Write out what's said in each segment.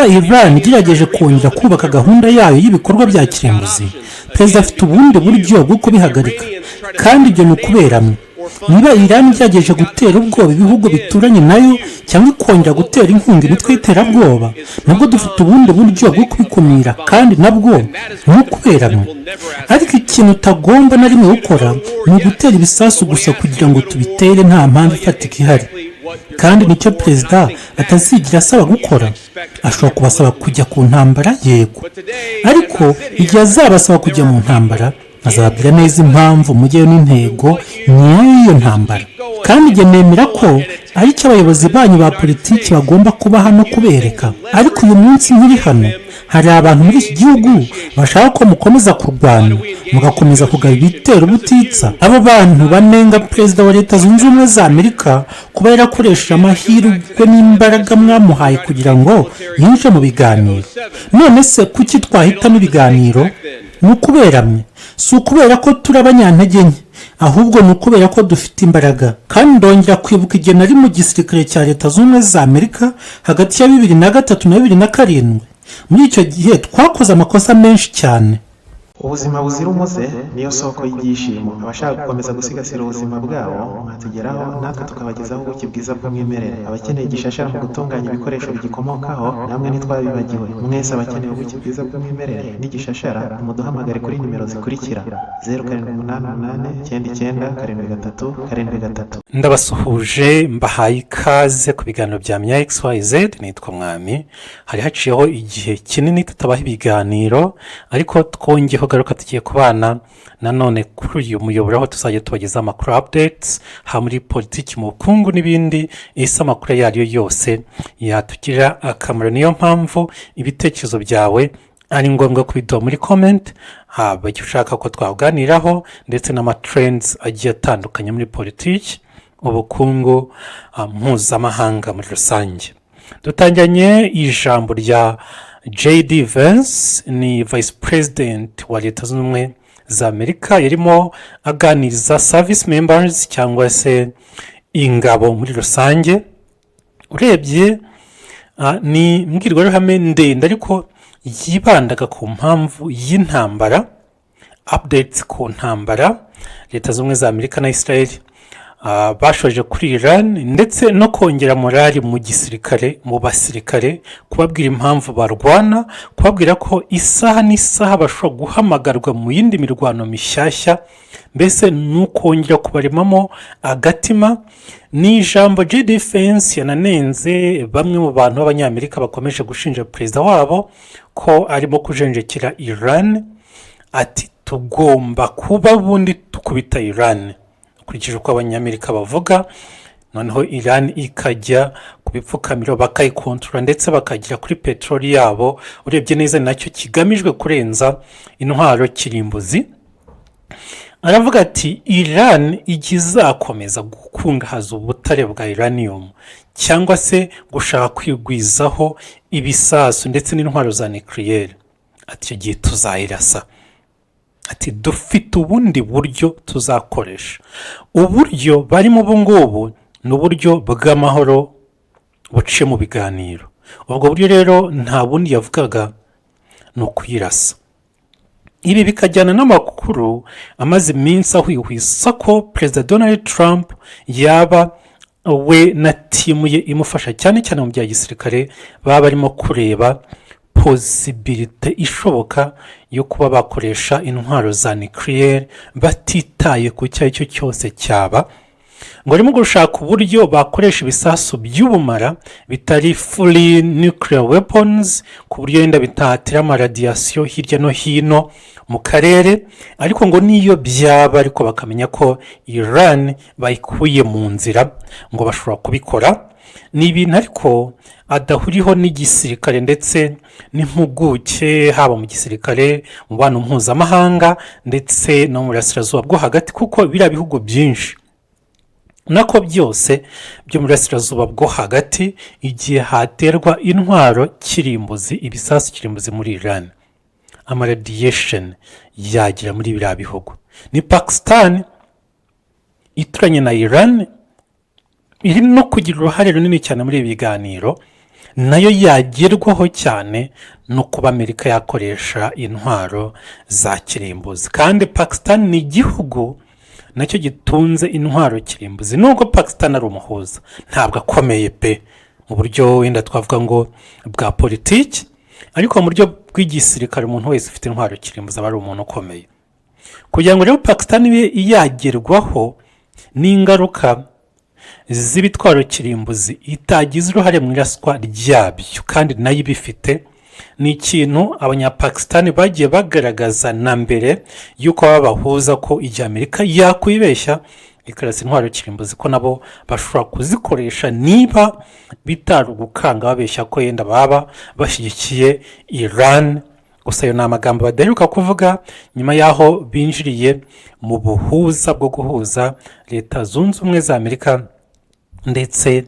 Niba Iran igerageje kongera kubaka gahunda yayo y'ibikorwa bya kirimbuzi, perezida afite ubundi buryo bwo kubihagarika, kandi ibyo ni ukubera mwe. Niba Iran igerageje gutera ubwoba ibihugu bituranye nayo cyangwa ikongera gutera inkunga imitwe y'iterabwoba, nabwo dufite ubundi buryo bwo kubikumira, kandi nabwo ni ukubera mwe. Ariko ikintu utagomba na rimwe gukora ni ugutera ibisasu gusa kugira ngo tubitere nta mpamvu ifatika ihari, kandi nicyo perezida atazigira asaba gukora. Ashobora kubasaba kujya ku ntambara, yego, ariko igihe azabasaba kujya mu ntambara, azababwira neza impamvu mujyayo n'intego nyayo y'iyo ntambara. Kandi njye nemera ko aricyo abayobozi banyu ba politiki bagomba kuba hano kubereka. Ariko uyu munsi nkiri hano, hari abantu muri iki gihugu bashaka ko mukomeza kurwana, mugakomeza kugaba ibitero ubutitsa. Abo bantu banenga perezida wa Leta Zunze Ubumwe za Amerika kuba yarakoresheje amahirwe n'imbaraga mwamuhaye kugira ngo yinjire mu biganiro. None se kuki twahitamo ibiganiro? Ni ukubera mwe. Si ukubera ko turi abanyantege nke, ahubwo ni ukubera ko dufite imbaraga. Kandi ndongera kwibuka igihe nari mu gisirikare cya Leta Zunze Ubumwe za Amerika hagati ya 2003 na 2007. Muri icyo gihe twakoze amakosa menshi cyane. Ubuzima buzira umuze niyo soko y'ibyishimo. Abashaka gukomeza gusigasira ubuzima bwabo, mwatugeraho natwe tukabagezaho ubuki bwiza bw'umwimerere. Abakeneye igishashara mu gutunganya ibikoresho bigikomokaho, namwe ntitwabibagiwe. Mwese abakeneye ubuki bwiza bw'umwimerere n'igishashara, muduhamagare kuri nimero zikurikira: 0788997373. Ndabasuhuje, mbahaye ikaze ku biganiro bya Mya XYZ. Nitwa Mwami. Hari haciyeho igihe kinini tutabaha ibiganiro, ariko twongeyeho garuka, tugiye kubana nanone kuri uyu muyoboro, aho tuzajya tubagezaho amakuru, updates, haba muri politiki, mu bukungu n'ibindi, ese amakuru ayo ari yo yose yatugirira akamaro. Niyo mpamvu ibitekerezo byawe ari ngombwa kubiduha muri comment, haba icyo ushaka ko twaganiraho ndetse n'ama trends agiye atandukanye muri politiki, ubukungu mpuzamahanga muri rusange. Dutangiranye ijambo rya J.D. Vance, ni vice president wa Leta Zunze Ubumwe za Amerika. Yarimo aganiriza service members cyangwa se ingabo muri rusange. Urebye ni imbwirwaruhame ndende, ariko yibandaga ku mpamvu y'intambara, updates ku ntambara Leta Zunze Ubumwe za Amerika na Israel bashoje kuri Iran, ndetse no kongera morale mu gisirikare, mu basirikare, kubabwira impamvu barwana, kubabwira ko isaha n'isaha bashobora guhamagarwa mu yindi mirwano mishyashya. Mbese ni ukongera kubaremamo agatima. Ni ijambo J.D. Vance yananenze bamwe mu bantu b'Abanyamerika bakomeje gushinja perezida wabo ko arimo kujenjekera Iran. Ati: "Tugomba kuba bundi tukubita Iran ukurikije uko Abanyamerika bavuga, noneho Iran ikajya ku bipfukamiro, bakayikontorora, ndetse bakagera kuri peteroli yabo." Urebye neza, ni nacyo kigamijwe kurenza intwaro kirimbuzi. Aravuga ati: "Iran igihe izakomeza gukungahaza ubutare bwa uranium cyangwa se gushaka kwigwizaho ibisasu ndetse n'intwaro za nucléaire," ati, "icyo gihe tuzayirasa." Ati: "Dufite ubundi buryo tuzakoresha." Uburyo barimo ubu ngubu ni uburyo bw'amahoro buciye mu biganiro. Ubwo buryo rero nta bundi yavugaga, ni ukuyirasa. Ibi bikajyana n'amakuru amaze iminsi ahwihwisa ko Perezida Donald Trump yaba we na team ye imufasha, cyane cyane mu bya gisirikare, baba barimo kureba possibilité ishoboka yo kuba bakoresha intwaro za nucléaire batitaye ku icyo ari cyo cyose cyaba. Ngo barimo gushaka uburyo bakoresha ibisasu by'ubumara bitari fully nuclear weapons, ku buryo wenda bitatera ama radiation hirya no hino mu karere, ariko ngo n'iyo byaba, ariko bakamenya ko Iran bayikuye mu nzira, ngo bashobora kubikora. Ni ibintu ariko adahuriho n'igisirikare ndetse n'impuguke, haba mu gisirikare, mu bantu mpuzamahanga, ndetse no mu Burasirazuba bwo Hagati, kuko biriya bihugu byinshi, nako byose byo mu Burasirazuba bwo Hagati, igihe haterwa intwaro kirimbuzi, ibisasu kirimbuzi muri Iran, ama radiation yagera muri biriya bihugu. Ni Pakistan ituranye na Iran, iri no kugira uruhare runini cyane muri ibi biganiro. Nayo yagerwaho cyane no kuba Amerika yakoresha intwaro za kirimbuzi. Kandi Pakistan ni igihugu nacyo gitunze intwaro kirimbuzi. Nubwo Pakistan ari umuhuza, ntabwo akomeye pe mu buryo wenda twavuga ngo bwa politiki, ariko mu buryo bw'igisirikare umuntu wese ufite intwaro kirimbuzi aba ari umuntu ukomeye. Kugira ngo rero Pakistan ibe yagerwaho n'ingaruka z'ibitwaro kirimbuzi itagize uruhare mu iraswa ryabyo kandi nayo ibifite, ni ikintu Abanyapakisitani bagiye bagaragaza na mbere y'uko babahuza, ko igihe Amerika yakwibeshya ikarasa intwaro kirimbuzi, ko nabo bashobora kuzikoresha, niba bitari ugukanga babeshya ko yenda baba bashyigikiye Iran. Gusa ayo ni amagambo badaheruka kuvuga nyuma y'aho binjiriye mu buhuza bwo guhuza Leta Zunze Ubumwe za Amerika ndetse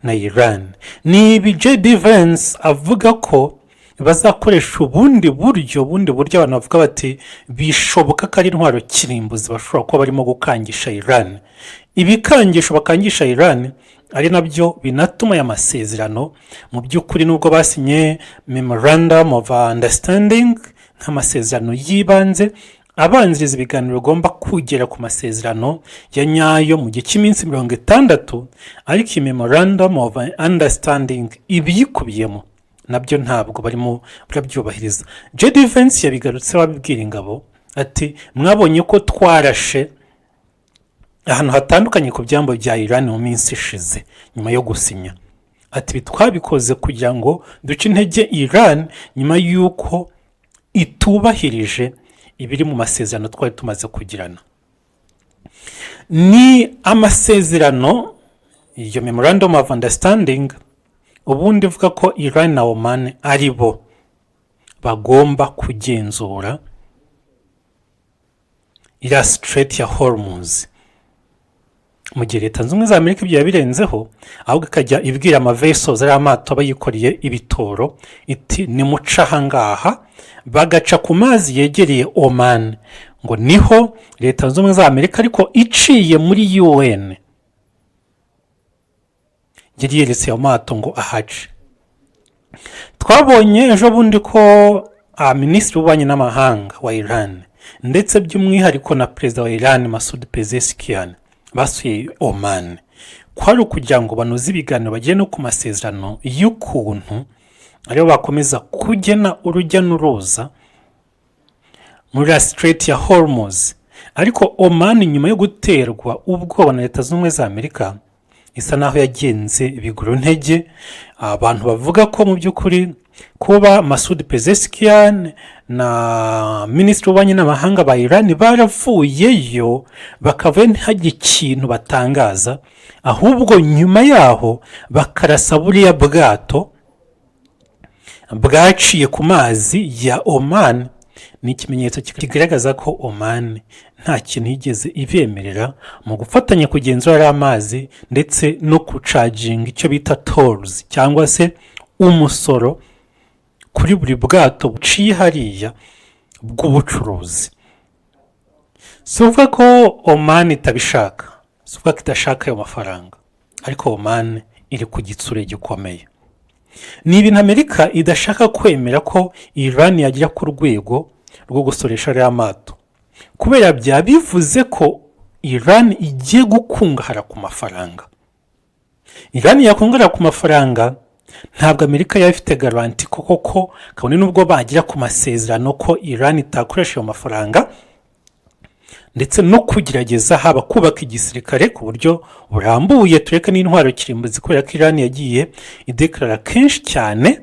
na Iran. Ni ibi JD Vance avuga ko bazakoresha ubundi buryo. Abantu bavuga bati bishoboka ko ari intwaro kirimbuzi bashobora kuba barimo gukangisha Iran. Ibikangisho bakangisha Iran ari nabyo binatuma aya masezerano mu by'ukuri, nubwo basinye memorandum of understanding nk'amasezerano y'ibanze abanziriza ibiganiro bigomba kugera ku masezerano ya nyayo mu gihe cy'iminsi 60, ariko iyi memorandum of understanding ibiyikubiyemo nabyo ntabwo barimo barabyubahiriza. JD Vance yabigarutseho abibwira ingabo, ati: "Mwabonye ko twarashe ahantu hatandukanye ku byambu bya Iran mu minsi ishize nyuma yo gusinya." Ati: "Ibi twabikoze kugira ngo duce intege Iran nyuma y'uko itubahirije ibiri mu masezerano twari tumaze kugirana." Ni amasezerano, iyo memorandum of understanding ubundi ivuga ko Iran na Oman ari bo bagomba kugenzura iriya Strait ya Hormuz, mu gihe Leta Zunze Ubumwe za Amerika ibyo yabirenzeho, ahubwo ikajya ibwira ama vessels, ariya amato aba yikoreye ibitoro, iti: "Nimuca ahangaha." Bagaca ku mazi yegereye Oman, ngo niho Leta Zunze Ubumwe za Amerika, ariko iciye muri UN, yari yeretse ayo mato ngo ahace. Twabonye ejo bundi ko minisitiri w'ububanyi n'amahanga wa Iran ndetse by'umwihariko na perezida wa Iran Masoud Pezeshkian basuye Oman, kwari ukugira ngo banoze ibiganiro, bagere no ku masezerano y'ukuntu aribo bakomeza kugena urujya n'uruza muri la Strait ya Hormuz. Ariko Oman, nyuma yo guterwa ubwoba na Leta Zunze Ubumwe za Amerika, isa naho yagenze biguru ntege. Abantu bavuga ko mu by'ukuri kuba Masoud Pezeshkian na minisitiri w'ububanyi n'amahanga ba Iran baravuyeyo, bakavayo ntihagire ikintu batangaza, ahubwo nyuma yaho bakarasa buriya bwato bwaciye ku mazi ya Oman, ni ikimenyetso kigaragaza ko Oman nta kintu yigeze ibemerera mu gufatanya kugenzura ariya mazi, ndetse no kucharginga icyo bita tolls cyangwa se umusoro kuri buri bwato buciye hariya bw'ubucuruzi. Si ukuvuga ko Oman itabishaka, si ukuvuga ko idashaka ayo mafaranga, ariko Oman iri ku gitsure gikomeye. Ni ibintu Amerika idashaka kwemera ko Iran yagera ku rwego rwo gusoresha ariya mato, kubera byaba bivuze ko Iran igiye gukungahara ku mafaranga. Iran yakungahara ku mafaranga, ntabwo Amerika yaba ifite garantie koko ko kabone n'ubwo bagera ku masezerano ko Iran itakoresha ayo mafaranga, ndetse no kugerageza haba kubaka igisirikare ku buryo burambuye, tureke n'intwaro kirimbuzi, kubera ko Iran yagiye ideclarara kenshi cyane,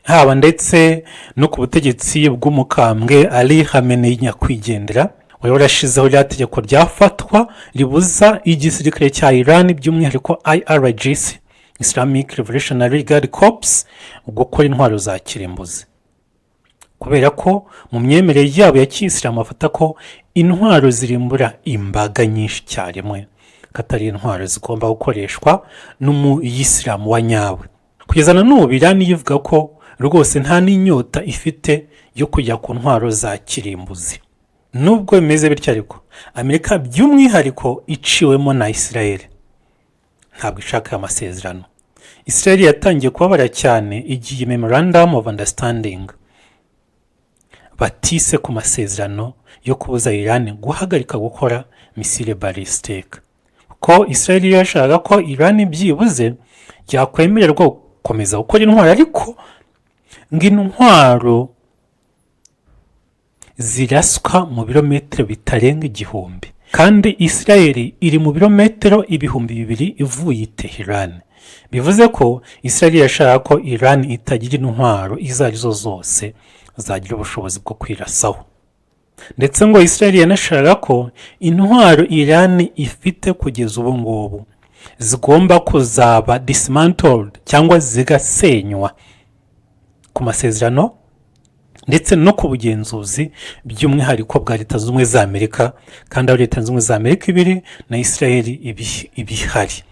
haba ndetse no ku butegetsi bw'umukambwe Ali Khamenei nyakwigendera, wari warashyizeho rya tegeko ryafatwa ribuza igisirikare cya Iran, by'umwihariko IRGC, Islamic Revolutionary Guard Corps, gukora intwaro za kirimbuzi, kubera ko mu myemerere yabo ya kiyisilamu bafata ko intwaro zirimbura imbaga nyinshi icyarimwe ko atari intwaro zigomba gukoreshwa n'umuyisilamu wa nyawe. Kugeza na n'ubu Irani ivuga ko rwose nta n'inyota ifite yo kujya ku ntwaro za kirimbuzi. Nubwo bimeze bityo ariko, Amerika by'umwihariko iciwemo na Israel ntabwo ishaka aya masezerano. Israel yatangiye kubabara cyane igihe memorandum of understanding batise ku masezerano yo kubuza Iran guhagarika gukora missile balistique, kuko Israel yashakaga ko Iran byibuze yakwemererwa gukomeza gukora intwaro, ariko ngo intwaro ziraswa mu birometero bitarenga 1000, kandi Israel iri mu birometero 2000 ivuye i Tehran. Bivuze ko Israel yashaka ko Iran itagira intwaro izo arizo zose zagira ubushobozi bwo kwirasaho. Ndetse ngo Israel yanashakaga ko intwaro Iran ifite kugeza ubu ngubu zigomba kuzaba dismantled cyangwa zigasenywa ku masezerano ndetse no ku bugenzuzi by'umwihariko bwa Leta Zunze Ubumwe za Amerika, kandi aho Leta Zunze Ubumwe za Amerika ibiri na Israel ibihari.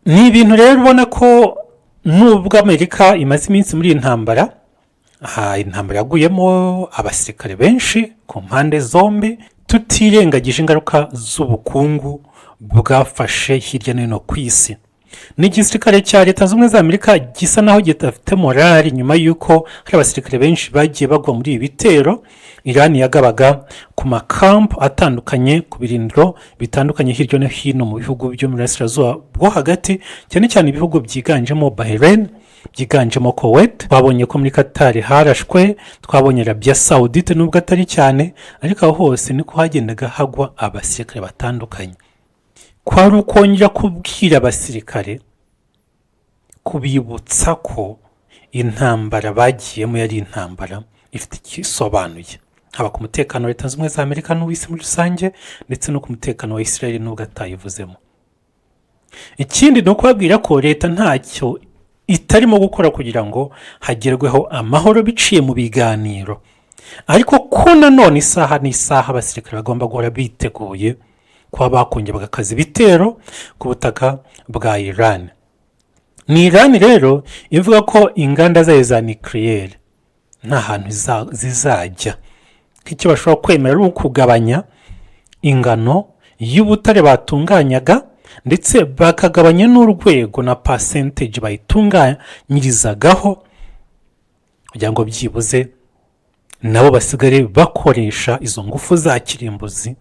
Ni ibintu rero ubona ko nubwo Amerika imaze iminsi muri iyi ntambara, aha intambara yaguyemo abasirikare benshi ku mpande zombi, tutirengagije ingaruka z'ubukungu bwafashe hirya no hino ku isi, ni igisirikare cya Leta Zunze Ubumwe za Amerika gisa naho kidafite morale nyuma y'uko hari abasirikare benshi bagiye bagwa muri ibi bitero Irani yagabaga ku makampu atandukanye, ku birindiro bitandukanye hirya no hino mu bihugu byo mu Burasirazuba bwo Hagati, cyane cyane ibihugu byiganjemo Bahrain, byiganjemo Kuwait. Twabonye ko muri Qatar harashwe, twabonye Arabia Saoudite nubwo atari cyane, ariko aho hose niko hagendaga hagwa abasirikare batandukanye. Kwari ukongera kubwira abasirikare, kubibutsa ko intambara bagiyemo yari intambara ifite icyo isobanuye, haba ku mutekano wa Leta Zunze Ubumwe za Amerika n'uw'isi muri rusange, ndetse no ku mutekano wa Israel nubwo atayivuzemo. Ikindi ni ukubabwira ko leta ntacyo itarimo gukora kugira ngo hagerweho amahoro biciye mu biganiro, ariko ko nanone isaha n'isaha abasirikare bagomba guhora biteguye kuba bakongera bagakaza ibitero ku butaka bwa Iran. Ni Iran rero ivuga ko inganda zayo za nucléaire nta hantu zizajya, ko icyo bashobora kwemera ari ukugabanya ingano y'ubutare batunganyaga, ndetse bakagabanya n'urwego na percentage bayitunganyirizagaho, kugira ngo byibuze nabo basigare bakoresha izo ngufu za kirimbuzi,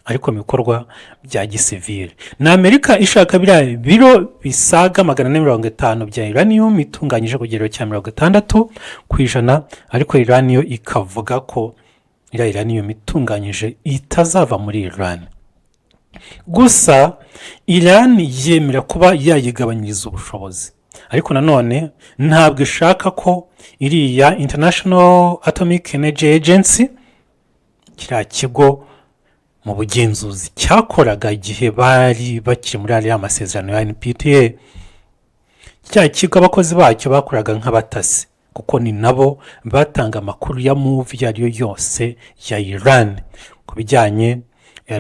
ariko mu bikorwa bya gisivire. Ni Amerika ishaka biriya biro bisaga 450 bya uranium itunganyije ku kigero cya 60%, ariko Irani yo ikavuga ko iriya uranium itunganyije itazava muri Irani. Gusa Irani yemera kuba yayigabanyiriza ubushobozi, ariko nanone ntabwo ishaka ko iriya International Atomic Energy Agency, kiriya kigo mu bugenzuzi cyakoraga igihe bari bakiri muri ariya masezerano ya NPT, cya kigo abakozi bacyo bakoraga nk'abatasi, kuko ni nabo batanga amakuru ya move iyo ari yo yose ya Iran ku bijyanye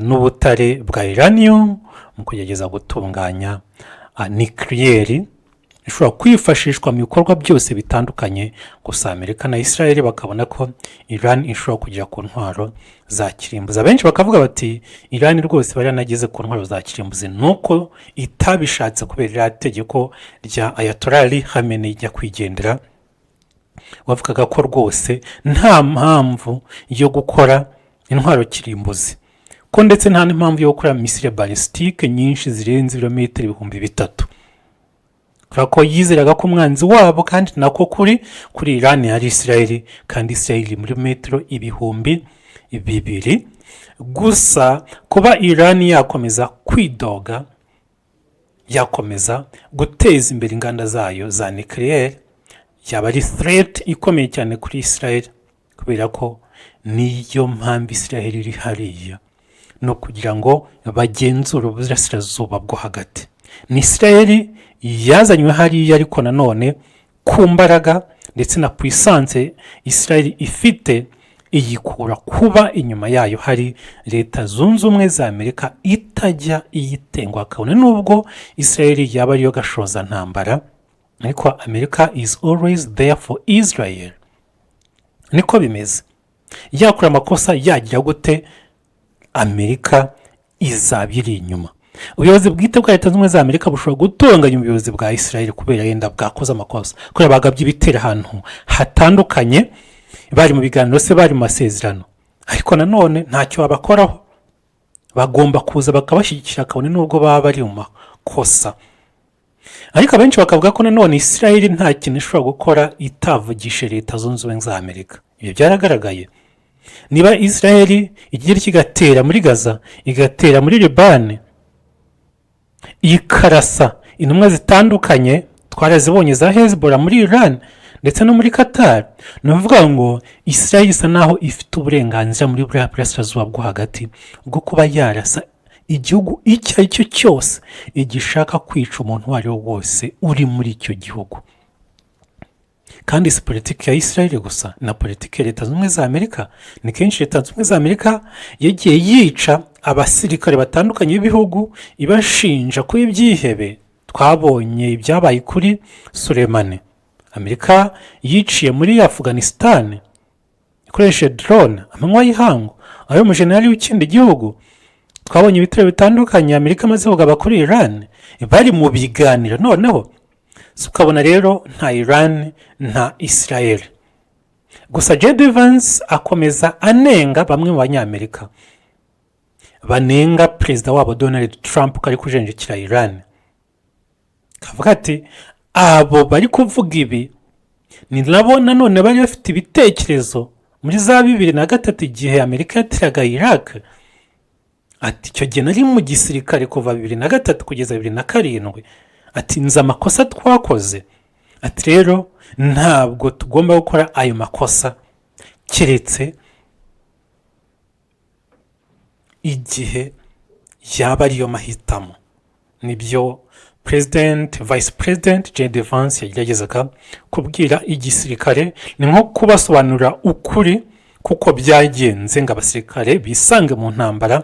n'ubutare bwa uranium mu kugerageza gutunganya nucléaire ishobora kwifashishwa mu bikorwa byose bitandukanye. Gusa Amerika na Israel bakabona ko Iran ishobora kugera ku ntwaro za kirimbuzi. Abenshi bakavuga bati Iran rwose bari yanageze ku ntwaro za kirimbuzi, ni uko itabishatse kubera iriya tegeko rya Ayatollah Ali Khamenei ijya kwigendera, wavugaga ko rwose nta mpamvu yo gukora intwaro kirimbuzi, ko ndetse nta n'impamvu yo gukora missile balistique nyinshi zirenze ibirometero 3000, kubera ko yizeraga ko umwanzi wabo, kandi nako kuri Iran, hari Israel, kandi Israel muri metero 2000. Gusa kuba Iran yakomeza kwidoga, yakomeza guteza imbere inganda zayo za nucléaire, yaba ari threat ikomeye cyane kuri Israel, kubera ko niyo mpamvu Israel iri hariya, ni ukugira ngo bagenzure Uburasirazuba bwo Hagati. Ni Israel yazanywe hariya, ariko nanone ku mbaraga ndetse na puissance Israel ifite iyikura kuba inyuma yayo hari Leta Zunze Ubumwe za Amerika itajya iyitengwa, kabone nubwo Israel yaba ariyo gashozantambara, ariko Amerika is always there for Israel. Niko bimeze, yakora amakosa yagira gute, Amerika izaba iri inyuma. Ubuyobozi bwite bwa Leta Zunze Ubumwe za Amerika bushobora gutunganya ubuyobozi bwa Israel kubera yenda bwakoze amakosa, kubera bagabye ibitero ahantu hatandukanye bari mu biganiro se, bari mu masezerano, ariko nanone ntacyo babakoraho. Bagomba kuza bakabashyigikira kabone n'ubwo baba bari mu makosa. Ariko abenshi bakavuga ko nanone Israel nta kintu ishobora gukora itavugishe Leta Zunze Ubumwe za Amerika. Ibyo byaragaragaye. Niba Israel igira kigatera muri Gaza, igatera muri Libani, ikarasa intumwa zitandukanye twarazibonye za Hezbollah muri Iran ndetse no muri Qatar, ni ukuvuga ngo Israel isa naho ifite uburenganzira muri buriya Burasirazuba bwo Hagati bwo kuba yarasa igihugu icyo ari cyo cyose igishaka kwica umuntu uwo ari we wose uri muri icyo gihugu. Kandi si politiki ya Israel gusa, na politiki ya Leta Zunze Ubumwe za Amerika. Ni kenshi Leta Zunze Ubumwe za Amerika yagiye yica abasirikare batandukanye b'ibihugu ibashinja kuba ibyihebe. Twabonye ibyabaye kuri Soleimani Amerika yiciye muri Afuganisitani ikoresheje drone amanywa y'ihangu, ari umujenerali w'ikindi gihugu. Twabonye ibitero bitandukanye Amerika amaze kugaba kuri Iran bari mu biganiro. Noneho ukabona rero nta Iran, nta Israel. Gusa J.D. Vance akomeza anenga bamwe mu Banyamerika banenga perezida wabo Donald Trump ko ari kujenjekera Iran, kavuga ati: "Abo bari kuvuga ibi ni nabo nanone bari bafite ibitekerezo muri za 2003 igihe Amerika yateraga Iraq." Ati: "Icyo gihe nari mu gisirikare kuva 2003 kugeza 2007." Ati: "Nzi amakosa twakoze." Ati: "Rero ntabwo tugomba gukora ayo makosa keretse igihe yaba ariyo mahitamo." Nibyo President, Vice President J.D. Vance yageragezaga kubwira igisirikare, ni nko kubasobanurira ukuri kuko byagenze ngo abasirikare bisange mu ntambara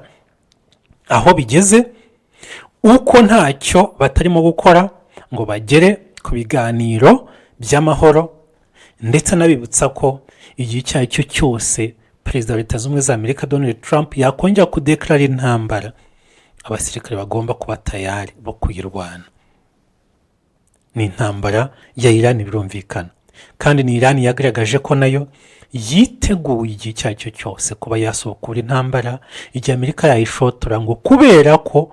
aho bigeze, uko ntacyo batarimo gukora ngo bagere ku biganiro by'amahoro, ndetse anabibutsa ko igihe icyo ari cyo cyose Perezida wa Leta Zunze Ubumwe za Amerika Donald Trump yakongera kudekarara intambara, abasirikare bagomba kuba tayari bo kuyirwana. Ni intambara ya Irani, birumvikana, kandi ni Irani yagaragaje ko nayo yiteguye igihe icyo ari cyo cyose kuba yasohokura intambara igihe Amerika yayishotora, ngo kubera ko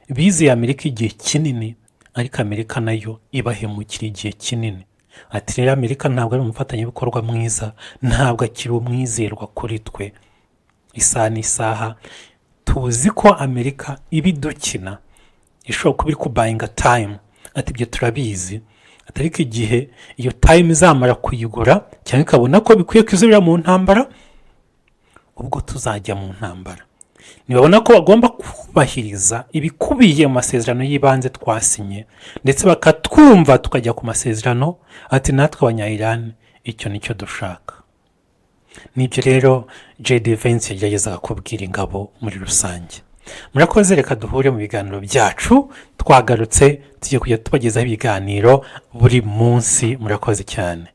bizeye Amerika igihe kinini, ariko Amerika nayo ibahemukira igihe kinini. Ati: "Rero Amerika ntabwo ari umufatanyabikorwa mwiza, ntabwo akiri umwizerwa kuri twe. Isaha n'isaha tuzi ko Amerika iba idukina, ishobora kuba iri kubuyinga time." Ati: "Ibyo turabizi." Ati: "Ariko igihe iyo time izamara kuyigura cyangwa ikabona ko bikwiye kwizubira mu ntambara, ubwo tuzajya mu ntambara. Nibabona ko bagomba kubahiriza ibikubiye mu masezerano y'ibanze twasinye, ndetse bakatwumva tukajya ku masezerano," ati, "natwe Abanyayirani icyo nicyo dushaka." Nibyo rero J.D. Vance yageragezaga kubwira ingabo muri rusange. Murakoze, reka duhure mu biganiro byacu. Twagarutse, tugiye kujya tubagezaho ibiganiro buri munsi. Murakoze cyane.